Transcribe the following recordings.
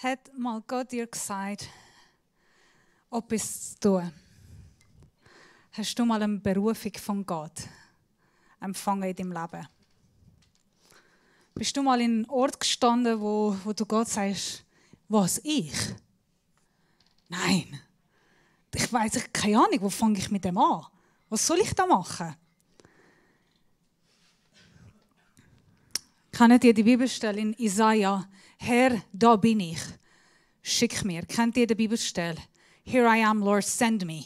Hat mal Gott dir gesagt, etwas zu tun? Hast du mal eine Berufung von Gott empfangen in deinem Leben? Bist du mal in einem Ort gestanden, wo du Gott sagst, was, ich? Nein. Ich weiss, keine Ahnung, wo fange ich mit dem an? Was soll ich da machen? Kennt ihr die Bibelstelle in Isaiah? Herr, da bin ich. Schick mir. Kennt ihr die Bibelstelle? Here I am, Lord, send me.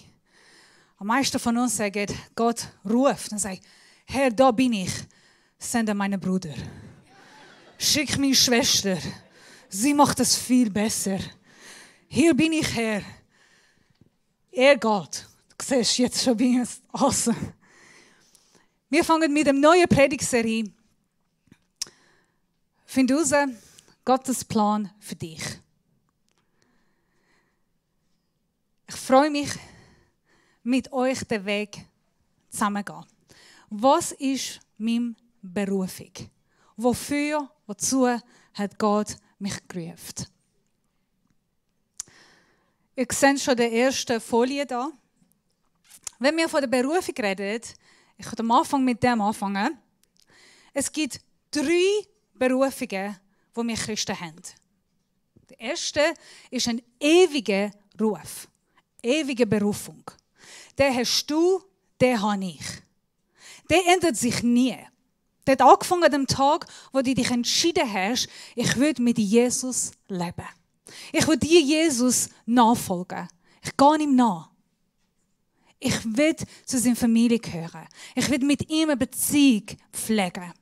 Am meisten von uns sagen, Gott ruft und sagt, Herr, da bin ich. Sende meinen Bruder. Schick meine Schwester. Sie macht es viel besser. Hier bin ich, Herr. Er geht. Du siehst jetzt schon bei uns. Awesome. Wir fangen mit einer neuen Predigtserie. Find raus, Gottes Plan für dich. Ich freue mich, mit euch den Weg zusammenzugehen. Was ist meine Berufung? Wozu hat Gott mich gerufen? Ihr seht schon die erste Folie da. Wenn wir von der Berufung reden, ich werde am Anfang mit dem anfangen. Es gibt 3 Berufungen, die wir Christen haben. Der erste ist ein ewiger Ruf, ewige Berufung. Den hast du, den habe ich. Der ändert sich nie. Der hat angefangen an dem Tag, wo du dich entschieden hast, ich will mit Jesus leben. Ich will dir Jesus nachfolgen. Ich gehe ihm nach. Ich will zu seiner Familie gehören. Ich will mit ihm eine Beziehung pflegen.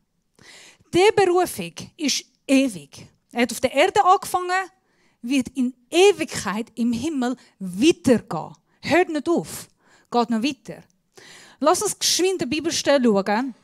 Diese Berufung ist ewig. Er hat auf der Erde angefangen, wird in Ewigkeit im Himmel weitergehen. Hört nicht auf, geht noch weiter. Lass uns geschwind die Bibelstelle schauen.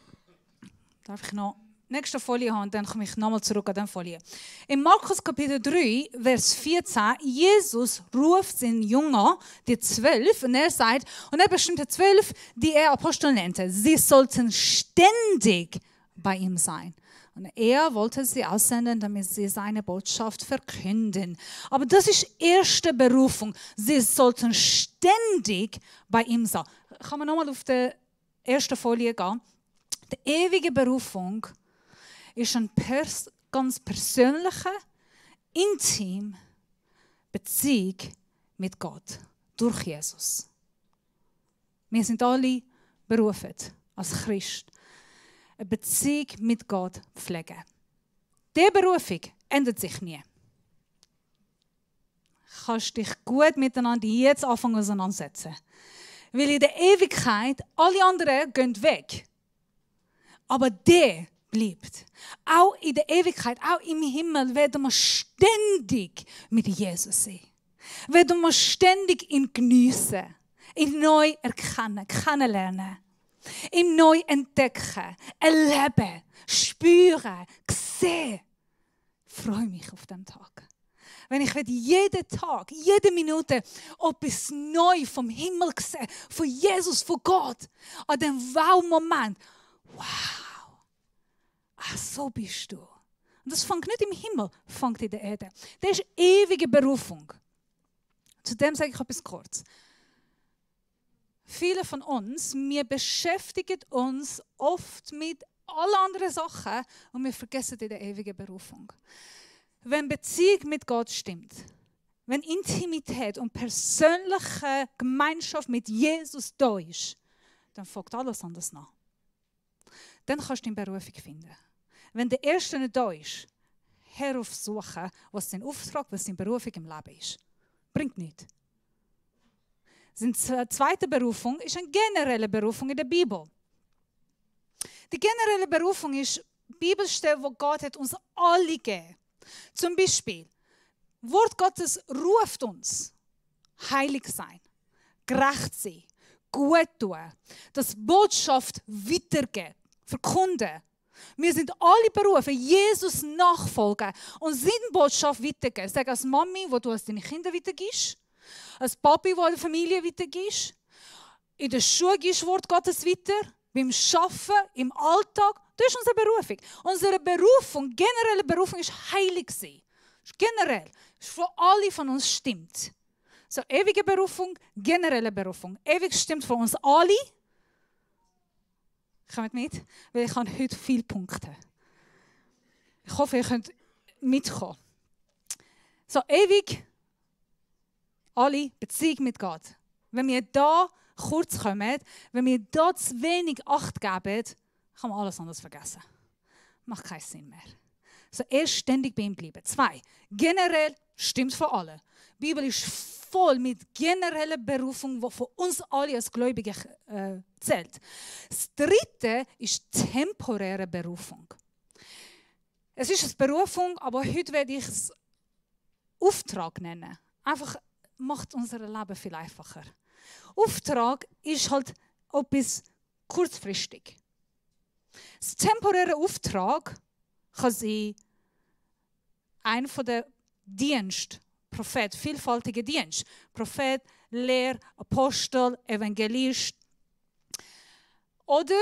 Darf ich noch die nächste Folie haben, dann komme ich nochmal zurück an diese Folie. In Markus Kapitel 3, Vers 14, Jesus ruft seinen Jünger, die 12, und er sagt, und er bestimmte 12, die er Apostel nannte. Sie sollten ständig bei ihm sein. Und er wollte sie aussenden, damit sie seine Botschaft verkünden. Aber das ist die erste Berufung. Sie sollten ständig bei ihm sein. Kann man nochmal auf die erste Folie gehen? Die ewige Berufung ist eine ganz persönliche, intime Beziehung mit Gott durch Jesus. Wir sind alle berufen als Christ, eine Beziehung mit Gott pflegen. Diese Berufung ändert sich nie. Du kannst dich gut miteinander jetzt anfangen auseinandersetzen. Weil in der Ewigkeit alle anderen gehen weg. Aber der bleibt. Auch in der Ewigkeit, auch im Himmel werden wir ständig mit Jesus sein. Werden wir ständig ihn geniessen, ihn neu erkennen, kennenlernen. Ihm neu entdecken, erleben, spüren, sehen. Ich freue mich auf diesen Tag. Wenn ich jeden Tag, jede Minute etwas neu vom Himmel sehe, von Jesus, von Gott, an dem Wow-Moment. Wow, ach, so bist du. Und das fängt nicht im Himmel, fängt in der Erde. Das ist ewige Berufung. Zu dem sage ich etwas kurz. Viele von uns, wir beschäftigen uns oft mit allen anderen Sachen und wir vergessen die ewige Berufung. Wenn Beziehung mit Gott stimmt, wenn Intimität und persönliche Gemeinschaft mit Jesus da ist, dann folgt alles anders nach. Dann kannst du deine Berufung finden. Wenn der Erste nicht da ist, heraufsuchen, was dein Auftrag, was deine Berufung im Leben ist. Bringt nichts. Die zweite Berufung ist eine generelle Berufung in der Bibel. Die generelle Berufung ist die Bibelstelle, wo Gott hat uns alle gegeben. Zum Beispiel, Wort Gottes ruft uns, heilig sein, gerecht sein, gut tun, das Botschaft weitergeben, verkunden. Wir sind alle berufen, Jesus nachfolgen und seine Botschaft weitergeben. Sag als Mami, wo du es deinen Kindern weitergibst, als Papi, der der Familie weitergibst, in der Schule gibst Wort Gottes weiter, beim Arbeiten, im Alltag. Das ist unsere Berufung. Unsere Berufung, generelle Berufung ist heilig sein. Ist generell. Ist für alle von uns stimmt. So, ewige Berufung, generelle Berufung. Ewig stimmt für uns alle. Kommt mit? Weil ich habe heute viele Punkte. Ich hoffe, ihr könnt mitkommen. So, ewig, alle Beziehung mit Gott. Wenn wir da kurz kommen, wenn wir da zu wenig Acht geben, kann man alles anders vergessen. Macht keinen Sinn mehr. So, erst ständig bei ihm bleiben. 2. Generell stimmt für alle. Die Bibel ist voll mit genereller Berufung, die für uns alle als Gläubige zählt. Das 3. ist temporäre Berufung. Es ist eine Berufung, aber heute werde ich es Auftrag nennen. Einfach macht unser Leben viel einfacher. Auftrag ist halt etwas kurzfristig. Das temporäre Auftrag kann sein ein von der Dienst, Prophet, vielfältige Dienst. Prophet, Lehr, Apostel, Evangelist. Oder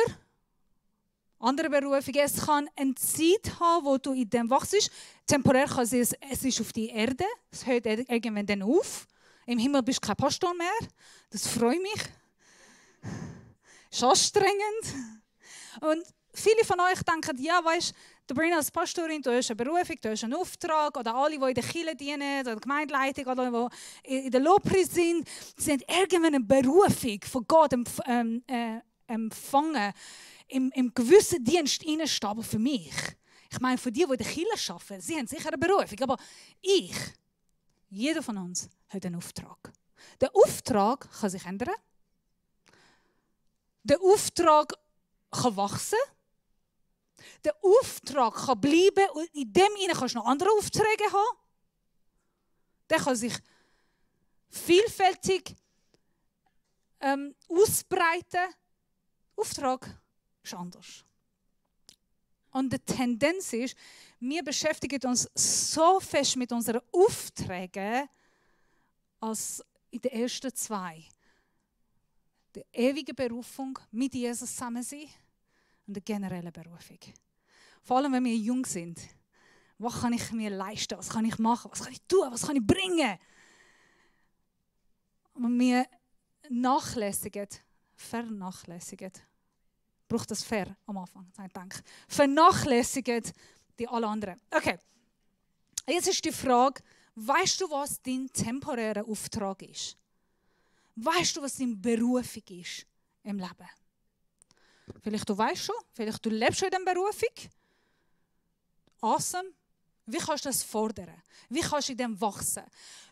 andere Berufungen. Es kann eine Zeit haben, wo du in dem wachst. Temporär kann es ist auf die Erde. Es hört irgendwann dann auf. Im Himmel bist du kein Pastor mehr. Das freut mich. Ist anstrengend. Und viele von euch denken, ja, weißt du, Brina als Pastorin, du hast eine Berufung, du hast einen Auftrag. Oder alle, die in der Kirche dienen, oder Gemeindeleitung, oder die in der Lobpreis sind, sie haben irgendwann eine Berufung von Gott empfangen. Im gewissen Dienst reinstehen, aber für mich. Ich meine, für die in der Kirche arbeiten, sie haben sicher eine Berufung. Aber jeder von uns hat einen Auftrag. Der Auftrag kann sich ändern. Der Auftrag kann wachsen. Der Auftrag kann bleiben und in dem kannst du noch andere Aufträge haben. Der kann sich vielfältig ausbreiten. Auftrag ist anders. Und die Tendenz ist, wir beschäftigen uns so fest mit unseren Aufträgen als in den ersten 2. Die ewige Berufung, mit Jesus zusammen sein und die generelle Berufung. Vor allem, wenn wir jung sind. Was kann ich mir leisten? Was kann ich machen? Was kann ich tun? Was kann ich bringen? Und wir vernachlässigen. Braucht das fair am Anfang, ich denke. Vernachlässigen die alle anderen. Okay, jetzt ist die Frage, weißt du, was dein temporärer Auftrag ist? Weißt du, was deine Berufung ist im Leben? Vielleicht du weißt schon, vielleicht du lebst schon in dieser Berufung. Awesome. Wie kannst du das fordern? Wie kannst du in dem wachsen?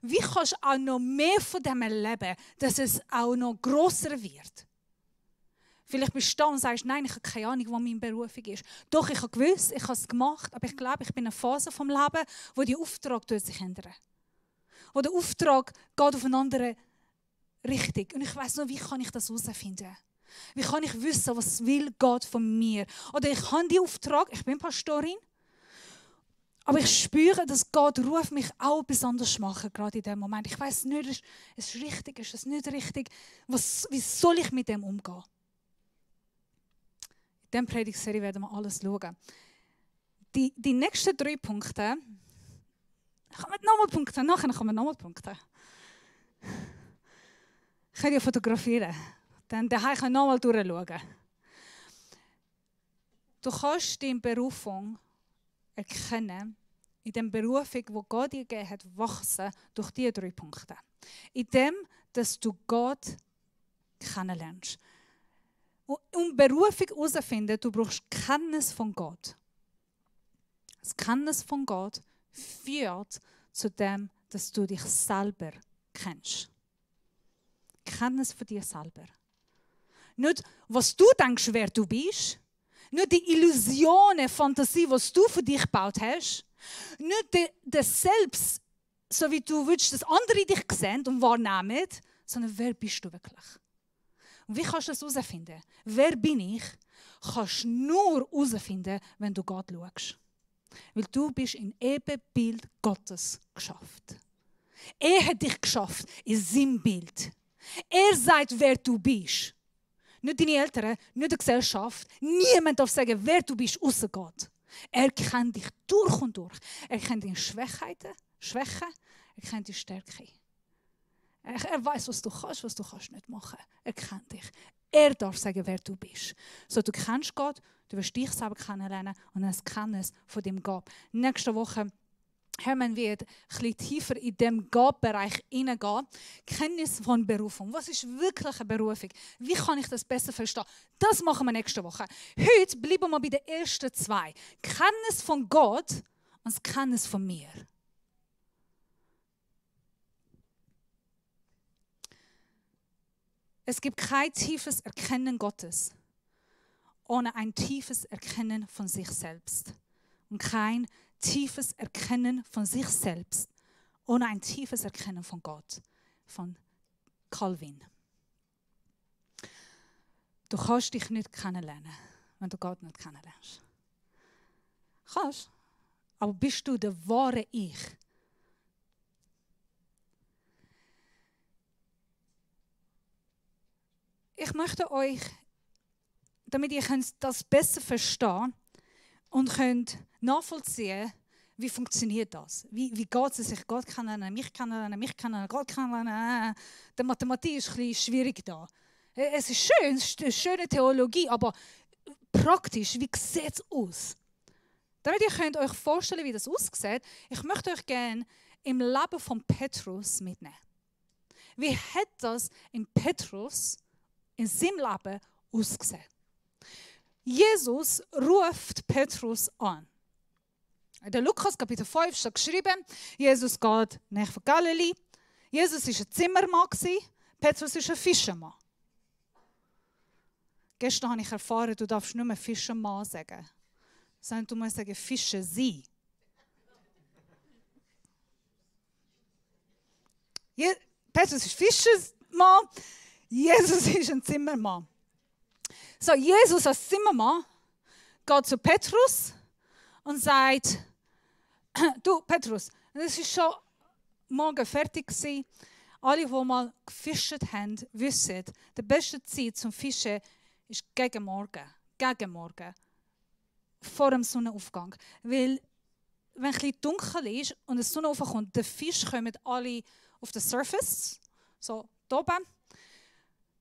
Wie kannst du auch noch mehr von dem erleben, dass es auch noch grosser wird? Vielleicht bist du da und sagst, nein, ich habe keine Ahnung, was meine Berufung ist. Doch, ich habe gewusst, ich habe es gemacht, aber ich glaube, ich bin in einer Phase vom Leben, wo der Auftrag sich ändert. Wo der Auftrag geht auf eine andere Richtung. Und ich weiss noch, wie kann ich das herausfinden? Wie kann ich wissen, was will Gott von mir? Oder ich habe den Auftrag, ich bin Pastorin, aber ich spüre, dass Gott ruft mich auch besonders machen, gerade in dem Moment. Ich weiss nicht, ist es richtig, ist es nicht richtig? Wie soll ich mit dem umgehen? In dieser Predigtserie werden wir alles schauen. Die nächsten 3 Punkte, kommen nochmal Punkte, nachher kommen nochmal Punkte. Ich kann ja fotografieren, dann daheim kann ich nochmal durchschauen. Du kannst deine Berufung erkennen, in der Berufung, die Gott dir gegeben hat, wachsen durch diese 3 Punkte. In dem, dass du Gott kennenlernst. Um Berufung herauszufinden, du brauchst Kenntnis von Gott. Das Kenntnis von Gott führt zu dem, dass du dich selber kennst. Kenntnis von dir selber. Nicht, was du denkst, wer du bist. Nicht die Illusionen, Fantasie, was du für dich gebaut hast. Nicht das Selbst, so wie du willst, dass andere dich sehen und wahrnehmen, sondern wer bist du wirklich? Und wie kannst du das herausfinden? Wer bin ich? Kannst du nur herausfinden, wenn du Gott schaust. Weil du bist in Ebenbild Gottes geschafft. Er hat dich geschafft in seinem Bild. Er sagt, wer du bist. Nicht deine Eltern, nicht die Gesellschaft. Niemand darf sagen, wer du bist, außer Gott. Er kennt dich durch und durch. Er kennt deine Schwächen, er kennt deine Stärke. Er weiß, was du kannst nicht machen. Er kennt dich. Er darf sagen, wer du bist. So, du kennst Gott, du wirst dich selber kennenlernen und ein Kenntnis von dem Gab. Nächste Woche Hermann wird ein bisschen tiefer in diesem Gabbereich hineingehen. Kenntnis von Berufung. Was ist wirklich eine Berufung? Wie kann ich das besser verstehen? Das machen wir nächste Woche. Heute bleiben wir bei den ersten zwei. Kenntnis von Gott und das Kenntnis von mir. Es gibt kein tiefes Erkennen Gottes ohne ein tiefes Erkennen von sich selbst. Und kein tiefes Erkennen von sich selbst ohne ein tiefes Erkennen von Gott. Von Calvin. Du kannst dich nicht kennenlernen, wenn du Gott nicht kennenlernst. Kannst. Aber bist du der wahre Ich? Ich möchte euch, damit ihr das besser verstehen und könnt nachvollziehen, wie funktioniert das? Wie geht es sich? Gott kennenlernen, mich kennenlernen, Gott kennenlernen. Die Mathematik ist ein bisschen schwierig da. Es ist schön, es ist eine schöne Theologie, aber praktisch, wie sieht es aus? Damit ihr könnt euch vorstellen, wie das aussieht, ich möchte euch gerne im Leben von Petrus mitnehmen. Wie hat das in Petrus in seinem Leben ausgesehen? Jesus ruft Petrus an. In der Lukas Kapitel 5 steht geschrieben, Jesus geht nach Galiläa. Jesus war ein Zimmermann, Petrus ist ein Fischermann. Gestern habe ich erfahren, du darfst nicht mehr Fischermann sagen, sondern du musst sagen Fischer sein. Petrus ist Fischermann, Jesus ist ein Zimmermann. So, Jesus als Zimmermann geht zu Petrus und sagt, du Petrus, es ist schon morgen fertig gewesen. Alle, die mal gefischt haben, wissen, die beste Zeit zum Fischen ist gegen Morgen. Vor dem Sonnenaufgang. Weil, wenn es ein bisschen dunkel ist und der Sonnenaufgang kommt, die Fische kommen alle auf den Surface, so da oben,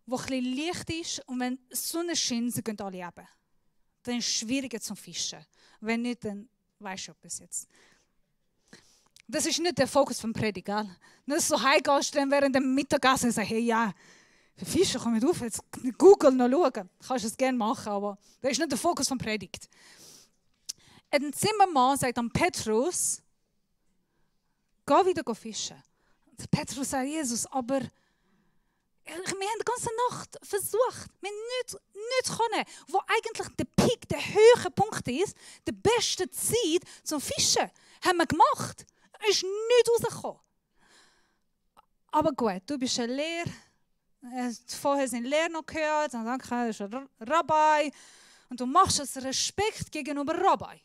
wo ein bisschen Licht ist. Und wenn die Sonne scheint, sie gehen alle eben. Dann ist es schwieriger zum Fischen. Wenn nicht, dann weisst du etwas jetzt. Das ist nicht der Fokus vom Predigt, gell? Nicht so heimgehst dann während dem Mittagessen und sagst, hey, ja, für Fische kommen auf, jetzt Google noch schauen. Du kannst es gerne machen, aber das ist nicht der Fokus vom Predigt. Ein Zimmermann sagt an Petrus, geh wieder fischen. Und Petrus sagt, Jesus, aber wir haben die ganze Nacht versucht, wir haben nichts können, wo eigentlich der Peak, der höhere Punkt ist, die beste Zeit zum Fischen, haben wir gemacht. Es ist nichts rausgekommen. Aber gut, du bist ein Lehrer, vorher sind Lehrer noch gehört, und dann ist ein Rabbi, und du machst es Respekt gegenüber Rabbi,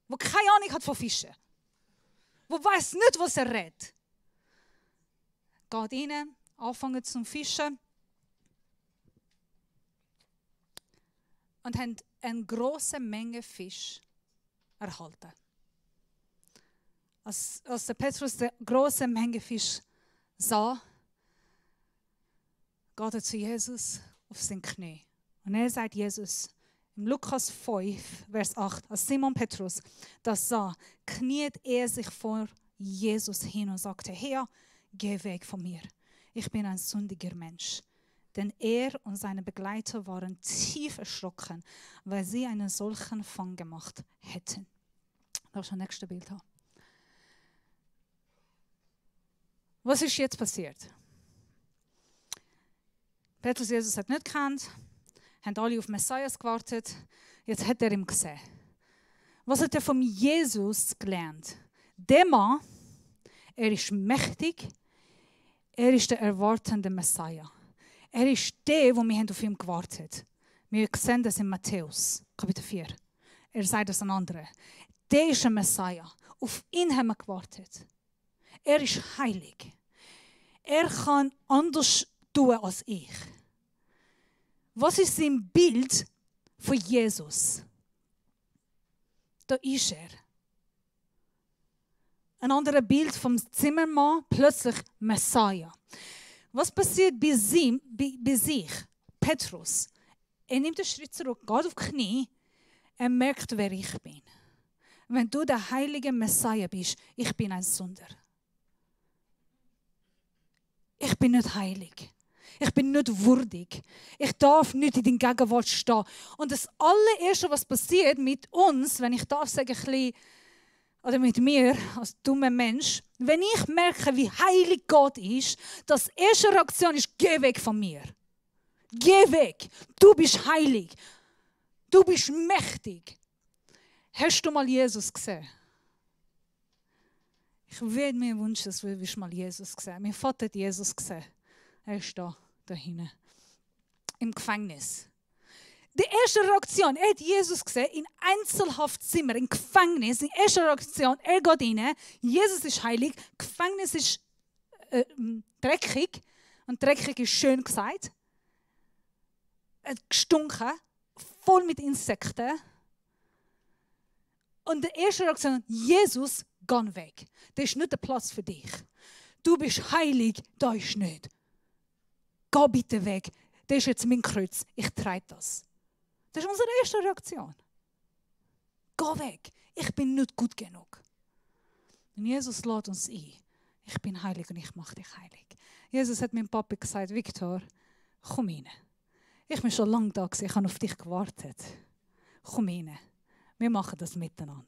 der keine Ahnung hat von Fischen, der weiß nicht, was er redet. Geht rein, anfangen zum Fischen und haben eine grosse Menge Fisch erhalten. Als der Petrus die grosse Menge Fisch sah, geht er zu Jesus auf sein Knie. Und er sagt Jesus, im Lukas 5, Vers 8, als Simon Petrus das sah, kniet er sich vor Jesus hin und sagte, Herr, geh weg von mir. Ich bin ein sündiger Mensch. Denn er und seine Begleiter waren tief erschrocken, weil sie einen solchen Fang gemacht hätten. Darf ich das nächste Bild haben? Was ist jetzt passiert? Petrus Jesus hat nicht gekannt, haben alle auf Messias gewartet, jetzt hat er ihn gesehen. Was hat er von Jesus gelernt? Der Mann, er ist mächtig, er ist der erwartende Messiah. Er ist der, wo wir auf ihn gewartet haben. Wir sehen das in Matthäus, Kapitel 4. Er sagt das an andere. Der ist ein Messiah. Auf ihn haben wir gewartet. Er ist heilig. Er kann anders tun als ich. Was ist sein Bild von Jesus? da ist er. Ein anderes Bild vom Zimmermann, plötzlich Messiah. Was passiert bei sich? Petrus. Er nimmt einen Schritt zurück, geht auf die Knie, er merkt, wer ich bin. Wenn du der heilige Messiah bist, ich bin ein Sünder. Ich bin nicht heilig. Ich bin nicht würdig. Ich darf nicht in deiner Gegenwart stehen. Und das allererste, was passiert mit uns, wenn ich darf sagen, ein bisschen, oder mit mir als dummer Mensch, wenn ich merke, wie heilig Gott ist, das erste Reaktion ist, geh weg von mir. Geh weg. Du bist heilig. Du bist mächtig. Hast du mal Jesus gesehen? Ich würde mir wünschen, dass wir mal Jesus sehen. Mein Vater hat Jesus gesehen. Er ist da hinten. Im Gefängnis. Die erste Reaktion, er hat Jesus gesehen, in Einzelhaftzimmer, im Gefängnis. Die erste Reaktion, er geht rein. Jesus ist heilig. Gefängnis ist dreckig. Und dreckig ist schön gesagt. Gestunken. Voll mit Insekten. Und die erste Reaktion, Jesus, geh weg. Das ist nicht der Platz für dich. Du bist heilig, da ist nicht. Geh bitte weg. Das ist jetzt mein Kreuz. Ich trage das. Das ist unsere erste Reaktion. Geh weg. Ich bin nicht gut genug. Und Jesus lädt uns ein. Ich bin heilig und ich mache dich heilig. Jesus hat meinem Papa gesagt, Viktor, komm rein. Ich bin schon lange da gewesen, ich habe auf dich gewartet. Komm rein. Wir machen das miteinander.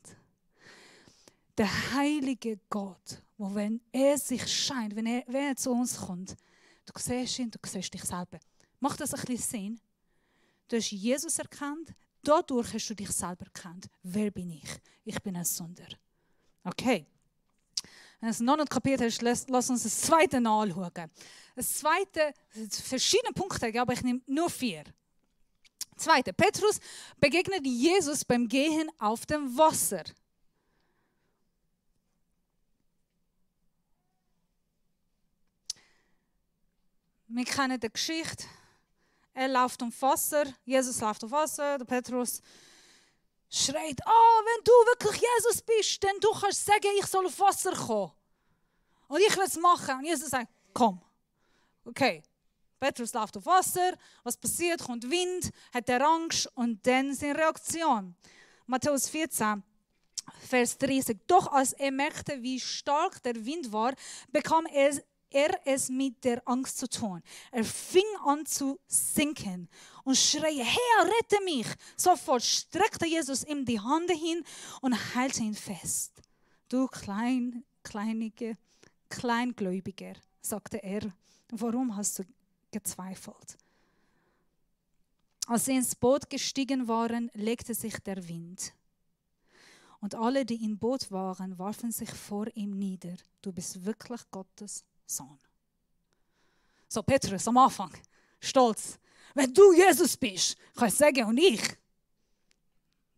Der heilige Gott, wo wenn er sich scheint, wenn er zu uns kommt, du siehst ihn, du siehst dich selber. Macht das ein bisschen Sinn? Du hast Jesus erkannt, dadurch hast du dich selber erkannt. Wer bin ich? Ich bin ein Sünder. Okay. Wenn du es noch nicht kapiert hast, lass uns das zweite anschauen. Das zweite, verschiedene Punkte, aber ich nehme nur 4. Zweite, Petrus begegnet Jesus beim Gehen auf dem Wasser. Wir kennen die Geschichte. Er läuft auf Wasser, Jesus läuft auf Wasser, der Petrus schreit, wenn du wirklich Jesus bist, dann du kannst sagen, ich soll auf Wasser kommen. Und ich will es machen. Und Jesus sagt, komm. Okay. Petrus läuft auf Wasser, was passiert? Kommt Wind, hat er Angst und dann seine Reaktion. Matthäus 14, Vers 30. Doch als er merkte, wie stark der Wind war, bekam er es mit der Angst zu tun. Er fing an zu sinken und schrie, Herr, rette mich! Sofort streckte Jesus ihm die Hand hin und heilte ihn fest. Du Kleingläubiger, sagte er, warum hast du gezweifelt? Als sie ins Boot gestiegen waren, legte sich der Wind. Und alle, die im Boot waren, warfen sich vor ihm nieder. Du bist wirklich Gottes Sohn. So, Petrus am Anfang, stolz. Wenn du Jesus bist, kann ich sagen, und ich,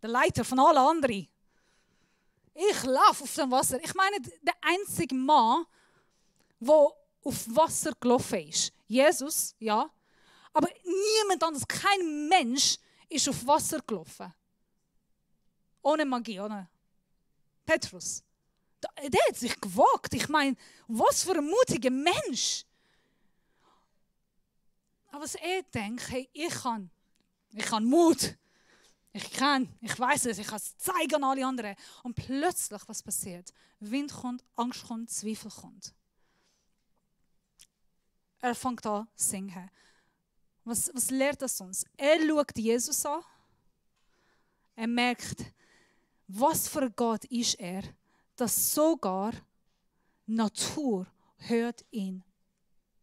der Leiter von allen anderen, ich laufe auf dem Wasser. Ich meine, der einzige Mann, der auf Wasser gelaufen ist. Jesus, ja. Aber niemand anderes, kein Mensch ist auf Wasser gelaufen. Ohne Magie, oder? Petrus. Der hat sich gewagt. Ich meine, was für ein mutiger Mensch. Aber was er denkt, hey, ich kann Mut. Ich weiß es, ich kann es zeigen an alle anderen. Und plötzlich, was passiert? Wind kommt, Angst kommt, Zweifel kommt. Er fängt an zu singen. Was lehrt das uns? Er schaut Jesus an. Er merkt, was für ein Gott ist er, dass sogar Natur hört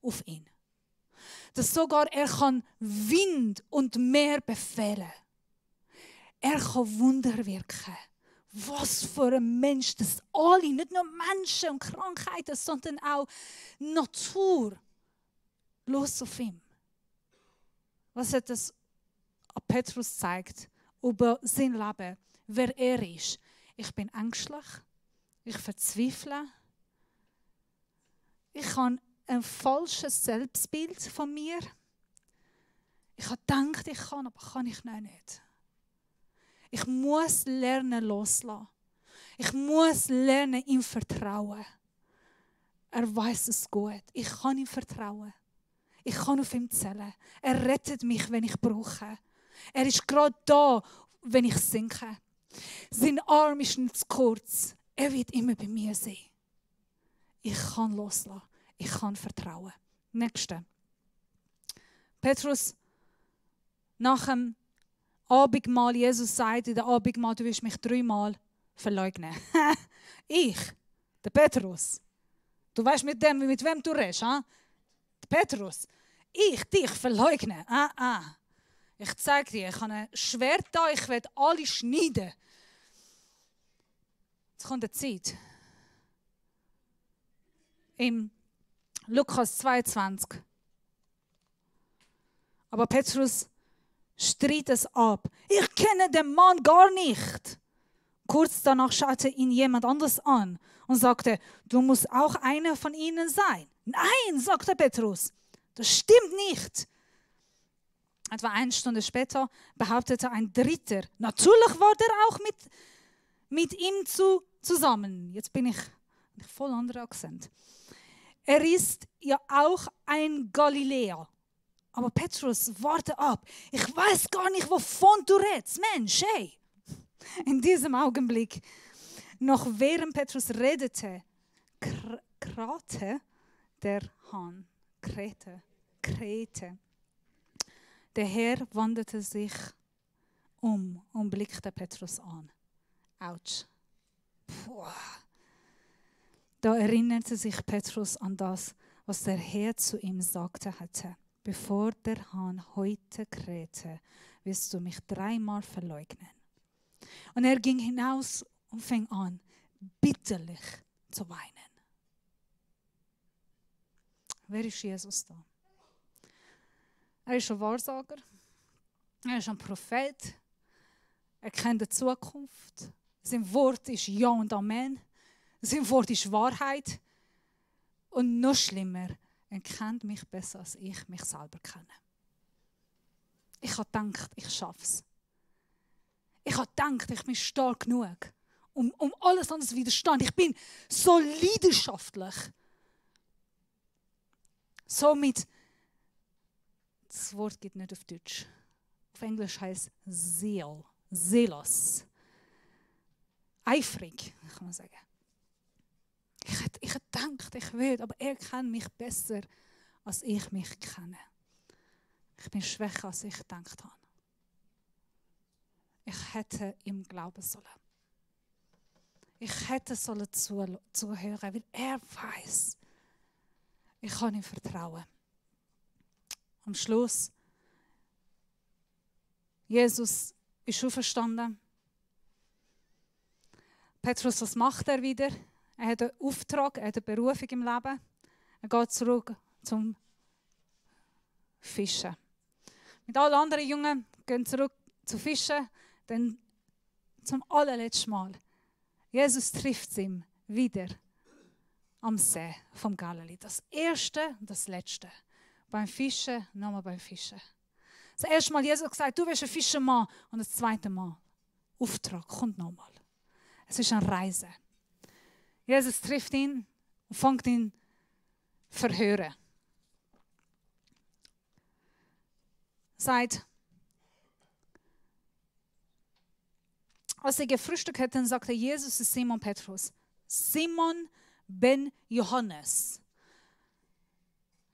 auf ihn. Dass sogar er kann Wind und Meer befehlen. Er kann Wunder wirken. Was für ein Mensch, dass alle, nicht nur Menschen und Krankheiten, sondern auch Natur, los auf ihm. Was hat das an Petrus zeigt über sein Leben, wer er ist. Ich bin ängstlich, ich verzweifle, ich habe ein falsches Selbstbild von mir. Ich habe gedacht, ich kann, aber kann ich noch nicht. Ich muss lernen loslassen. Ich muss lernen ihm vertrauen. Er weiß es gut. Ich kann ihm vertrauen. Ich kann auf ihn zählen. Er rettet mich, wenn ich brauche. Er ist gerade da, wenn ich sinke. Sein Arm ist nicht zu kurz. Er wird immer bei mir sein. Ich kann loslassen. Ich kann vertrauen. Nächste. Petrus, nach dem Abendmahl, Jesus sagt in der Abendmahl, du wirst mich 3-mal verleugnen. Ich, der Petrus. Du weißt mit wem du redest, ha? Der Petrus. Ich dich verleugne. Ich zeige dir, ich habe ein Schwert da, ich werde alle schneiden. Jetzt kommt eine Zeit. Im Lukas 22. Aber Petrus stritt es ab. Ich kenne den Mann gar nicht. Kurz danach schaute ihn jemand anderes an und sagte, du musst auch einer von ihnen sein. Nein, sagte Petrus, das stimmt nicht. Etwa 1 Stunde später behauptete ein Dritter, natürlich war der auch mit ihm zusammen. Jetzt bin ich voll anderer Akzent. Er ist ja auch ein Galiläer. Aber Petrus, warte ab. Ich weiß gar nicht, wovon du redest. Mensch, hey. In diesem Augenblick, noch während Petrus redete, krähte der Hahn. Krähte. Der Herr wandte sich um und blickte Petrus an. Autsch. Puh. Da erinnerte sich Petrus an das, was der Herr zu ihm sagte hatte. Bevor der Hahn heute krähte, wirst du mich 3-mal verleugnen. Und er ging hinaus und fing an, bitterlich zu weinen. Wer ist Jesus da? Er ist ein Wahrsager. Er ist ein Prophet. Er kennt die Zukunft. Sein Wort ist Ja und Amen. Sein Wort ist Wahrheit. Und noch schlimmer, er kennt mich besser, als ich mich selber kenne. Ich habe gedacht, ich schaffe es. Ich habe gedacht, ich bin stark genug, um alles anderes zu widerstehen. Ich bin so leidenschaftlich. Somit, das Wort gibt nicht auf Deutsch. Auf Englisch heißt Zeal, zealous. Eifrig, kann man sagen. Ich hätte gedacht, ich würde, aber er kennt mich besser, als ich mich kenne. Ich bin schwächer, als ich gedacht habe. Ich hätte ihm glauben sollen. Ich hätte sollen zuhören, weil er weiß, ich kann ihm vertrauen. Am Schluss, Jesus ist auferstanden. Petrus, was macht er wieder? Er hat einen Auftrag, er hat eine Berufung im Leben. Er geht zurück zum Fischen. Mit allen anderen Jungen gehen zurück zu Fischen, dann zum allerletzten Mal. Jesus trifft ihn wieder am See vom Galiläa. Das erste und das letzte. Beim Fischen, nochmal beim Fischen. Das erste Mal Jesus hat gesagt, du wirst ein Fischermann. Und das zweite Mal, Auftrag, kommt nochmal. Es ist eine Reise. Jesus trifft ihn und fängt ihn verhören. Sagt, als sie gefrühstückt hatten, sagte Jesus zu Simon Petrus, Simon ben Johannes.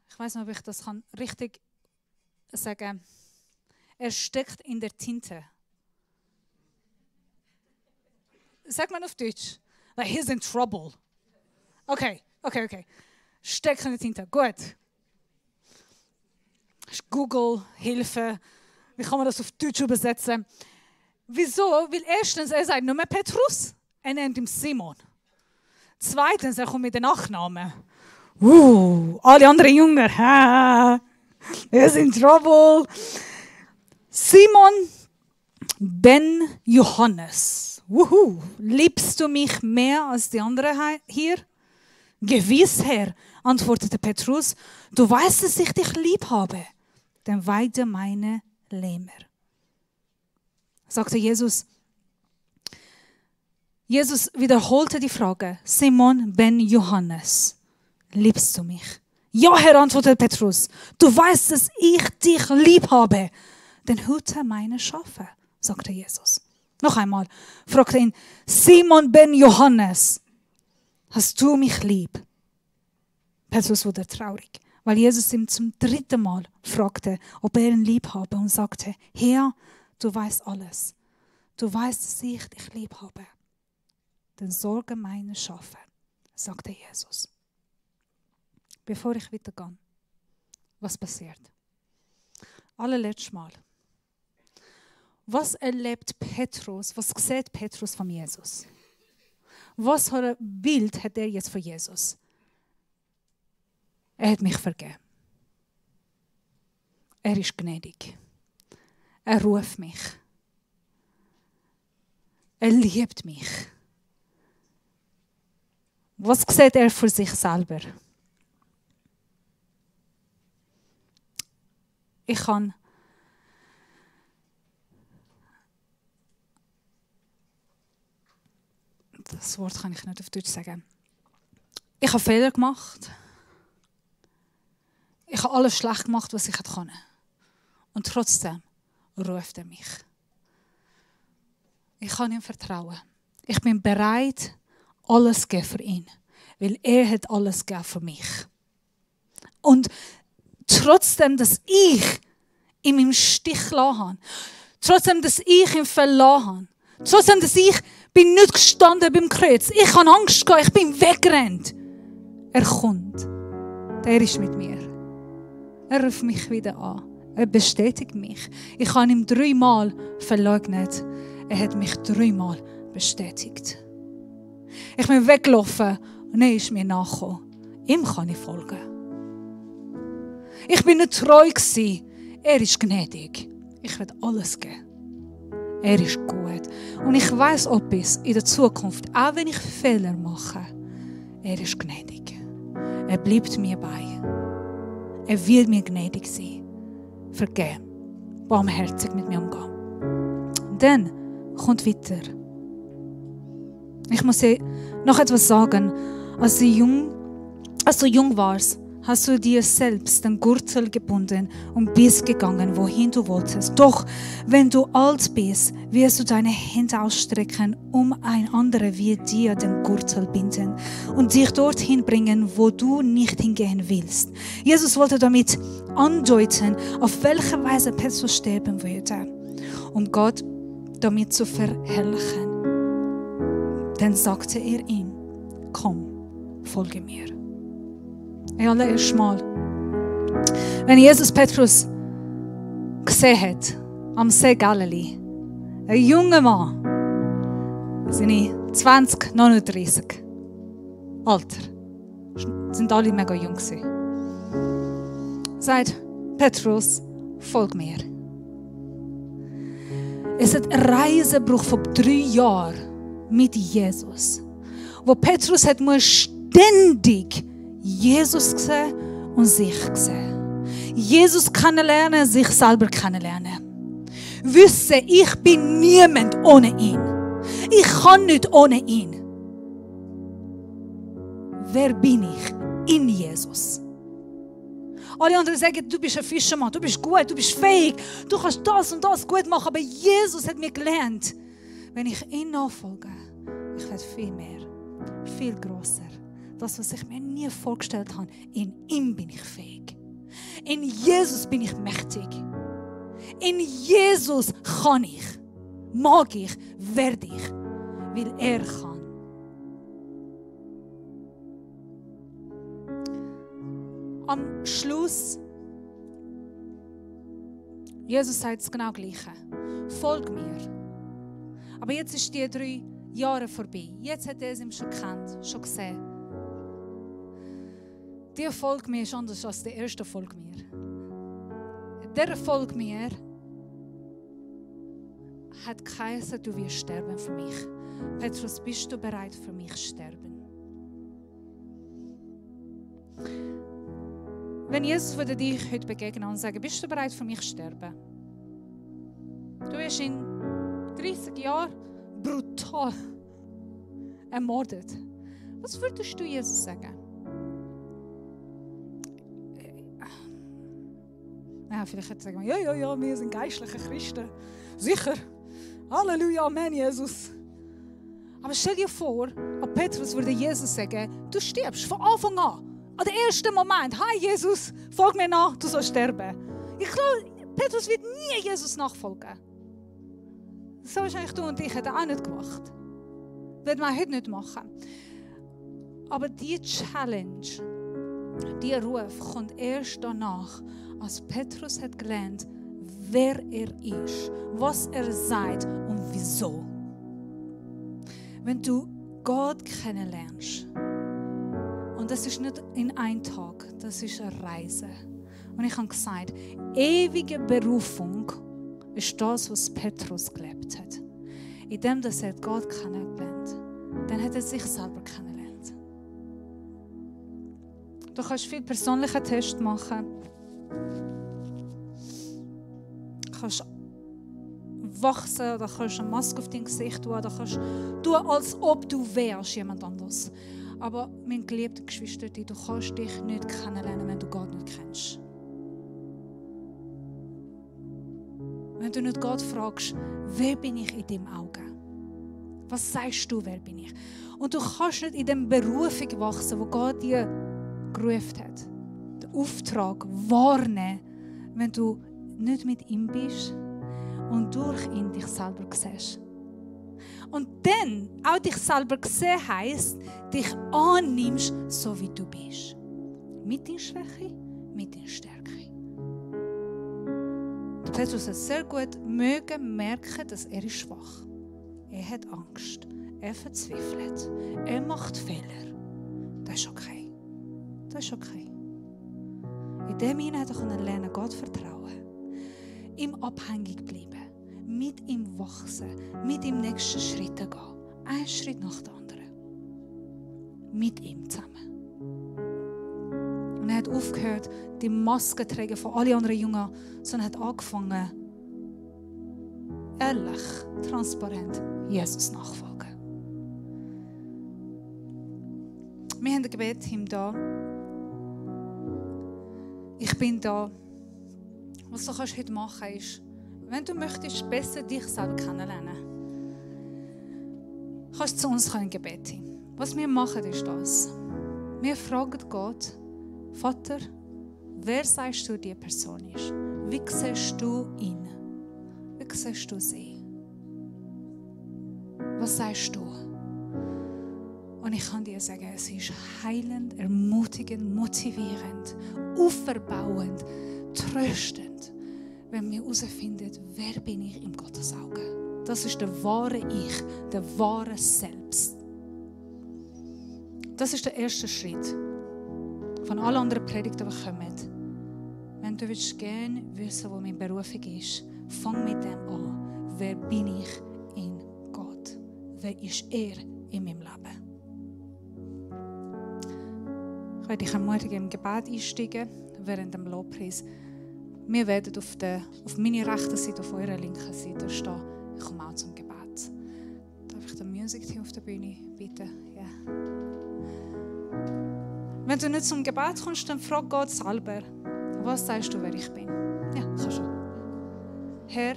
Ich weiß nicht, ob ich das richtig sagen kann. Er steckt in der Tinte. Sagt man auf Deutsch? Like, he's in trouble. Okay. Steckt in der Tinte. Gut. Google, Hilfe. Wie kann man das auf Deutsch übersetzen? Wieso? Weil erstens, er sagt nur mehr Petrus. Er nennt ihn Simon. Zweitens, er kommt mit den Nachnamen. Alle anderen Jünger. Er ist in trouble. Simon ben Johannes. Liebst du mich mehr als die anderen hier? Gewiss, Herr, antwortete Petrus. Du weißt, dass ich dich lieb habe. Dann weide meine Lämmer. Sagte Jesus, Jesus wiederholte die Frage, Simon ben Johannes, liebst du mich? Ja, Herr, antwortete Petrus, du weißt, dass ich dich lieb habe. Dann hüte meine Schafe, sagte Jesus. Noch einmal fragte ihn, Simon ben Johannes, hast du mich lieb? Petrus wurde traurig, weil Jesus ihm zum 3. Mal fragte, ob er ihn lieb habe und sagte, Herr, du weißt alles. Du weißt, dass ich dich lieb habe. Dann sorge meine Schafe, sagte Jesus. Bevor ich weitergehe, was passiert? Allerletztes Mal. Was erlebt Petrus, was sieht Petrus von Jesus? Was für ein Bild hat er jetzt von Jesus? Er hat mich vergeben. Er ist gnädig. Er ruft mich. Er liebt mich. Was sieht er für sich selber? Ich kann das Wort kann ich nicht auf Deutsch sagen. Ich habe Fehler gemacht. Ich habe alles schlecht gemacht, was ich konnte. Und trotzdem ruft er mich. Ich kann ihm vertrauen. Ich bin bereit, alles zu geben für ihn. Weil er hat alles gegeben für mich. Und trotzdem, dass ich ihm im Stich gelassen habe, trotzdem, dass ich ihn verlassen habe, trotzdem, dass ich bin nicht gestanden beim Kreuz, ich habe Angst gehabt, ich bin weggerannt. Er kommt. Er ist mit mir. Er ruft mich wieder an. Er bestätigt mich. Ich habe ihn 3 Mal verleugnet. Er hat mich 3 Mal bestätigt. Ich bin weggelaufen und er ist mir nachgekommen. Ihm kann ich folgen. Ich bin nicht treu gewesen. Er ist gnädig. Ich werde alles geben. Er ist gut. Und ich weiß etwas in der Zukunft, auch wenn ich Fehler mache, er ist gnädig. Er bleibt mir bei. Er wird mir gnädig sein. Vergeben. Barmherzig mit mir umgehen. Und dann kommt weiter. Ich muss dir noch etwas sagen. Als du jung warst, hast du dir selbst den Gürtel gebunden und bist gegangen, wohin du wolltest. Doch wenn du alt bist, wirst du deine Hände ausstrecken, um ein anderer wie dir den Gürtel binden und dich dorthin bringen, wo du nicht hingehen willst. Jesus wollte damit andeuten, auf welche Weise Petrus sterben würde, um Gott damit zu verherrlichen. Dann sagte er ihm, komm, folge mir. Allererst Mal, wenn Jesus Petrus gesehen hat, am See Galilee, ein junger Mann, seine 20, 39 Alter, sind alle mega jung gewesen, sagt Petrus, folg mir. Es hat eine Reise gebraucht von 3 Jahren mit Jesus, wo Petrus hat ständig Jesus gesehen und sich gesehen. Jesus kennenlernen, sich selber kennenlernen. Wissen, ich bin niemand ohne ihn. Ich kann nicht ohne ihn. Wer bin ich? In Jesus. Alle anderen sagen, du bist ein Fischermann, du bist gut, du bist fähig, du kannst das und das gut machen. Aber Jesus hat mir gelernt, wenn ich ihn nachfolge, ich werde viel mehr, viel grosser. Das, was ich mir nie vorgestellt habe, in ihm bin ich fähig. In Jesus bin ich mächtig. In Jesus kann ich, mag ich, werde ich, weil er kann. Am Schluss, Jesus sagt das genau Gleiche. Folg mir. Aber jetzt ist die 3 Jahre vorbei. Jetzt hat er es ihm schon gekannt, schon gesehen. Der folgt mir ist anders als der erste folgt mir. Der folgt mir hat geheißen, du wirst sterben für mich. Petrus, bist du bereit für mich zu sterben? Wenn Jesus würde dich heute begegnen und sagen, bist du bereit für mich zu sterben? Du wirst in 30 Jahren brutal ermordet. Was würdest du Jesus sagen? Ja, vielleicht hätte er sagen, ja, wir sind geistliche Christen. Sicher. Halleluja, Amen, Jesus. Aber stell dir vor, an Petrus würde Jesus sagen, du stirbst von Anfang an. An den ersten Moment, hi Jesus, folg mir nach, du sollst sterben. Ich glaube, Petrus wird nie Jesus nachfolgen. So wahrscheinlich du und ich hätten auch nicht gemacht. Würde man heute nicht machen. Aber diese Challenge, dieser Ruf kommt erst danach, als Petrus hat gelernt, wer er ist, was er sagt und wieso. Wenn du Gott kennenlernst, und das ist nicht in einem Tag, das ist eine Reise. Und ich habe gesagt, ewige Berufung ist das, was Petrus gelebt hat. Indem er Gott kennengelernt hat, dann hat er sich selber kennengelernt. Du kannst viel persönliche Tests machen. Du kannst wachsen, oder kannst eine Maske auf dein Gesicht tun, oder kannst tun, als ob du wärst jemand anderes. Aber mein geliebter Geschwister, du kannst dich nicht kennenlernen, wenn du Gott nicht kennst. Wenn du nicht Gott fragst, wer bin ich in deinem Auge? Was sagst du, wer bin ich? Und du kannst nicht in dem Berufung wachsen, wo Gott dir gerufen hat. Den Auftrag wahrnehmen, wenn du nicht mit ihm bist und durch ihn dich selber siehst. Und dann auch dich selber sehen heisst, dich annimmst, so wie du bist. Mit deiner Schwäche, mit deiner Stärke. Der Petrus hat sehr gut merken, dass er ist schwach. Er hat Angst. Er verzweifelt. Er macht Fehler. Das ist okay. Das ist okay. In dem hinein hat er lernen, Gott vertrauen. Ihm abhängig bleiben. Mit ihm wachsen. Mit ihm nächsten Schritte gehen. Ein Schritt nach dem anderen. Mit ihm zusammen. Und er hat aufgehört, die Maske zu tragen von allen anderen Jüngern, sondern hat angefangen, ehrlich, transparent, Jesus nachfolgen. Wir haben ein Gebetsteam da. Ich bin da. Was du heute machen kannst, ist, wenn du möchtest, besser dich selber kennenlernen, kannst du zu uns ein Gebet. Was wir machen, ist das. Wir fragen Gott, Vater, wer sagst du, die Person ist? Wie siehst du ihn? Wie siehst du sie? Was sagst du? Und ich kann dir sagen, es ist heilend, ermutigend, motivierend, auferbauend, tröstend, wenn wir herausfinden, wer bin ich im Gottes Auge. Das ist der wahre Ich, der wahre Selbst. Das ist der erste Schritt von allen anderen Predigten, die kommen. Wenn du gerne wissen, wo meine Berufung ist, fang mit dem an. Wer bin ich in Gott? Wer ist er in meinem Leben? Ich werde dich ermutigen, im Gebet einsteigen, während dem Lobpreis. Wir werden auf meiner rechten Seite, auf eurer linken Seite stehen. Ich komme auch zum Gebet. Darf ich den Music-Team auf der Bühne bitte? Ja. Wenn du nicht zum Gebet kommst, dann frag Gott selber, was sagst du, wer ich bin? Ja, kannst du. Herr,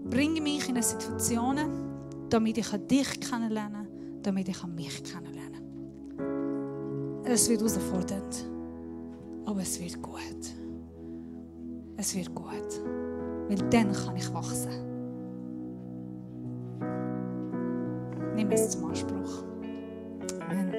bring mich in Situationen, damit ich dich kennenlernen kann, damit ich mich kennenlernen kann. Es wird herausfordernd, aber es wird gut. Es wird gut, weil dann kann ich wachsen. Nimm es zum Anspruch. Amen.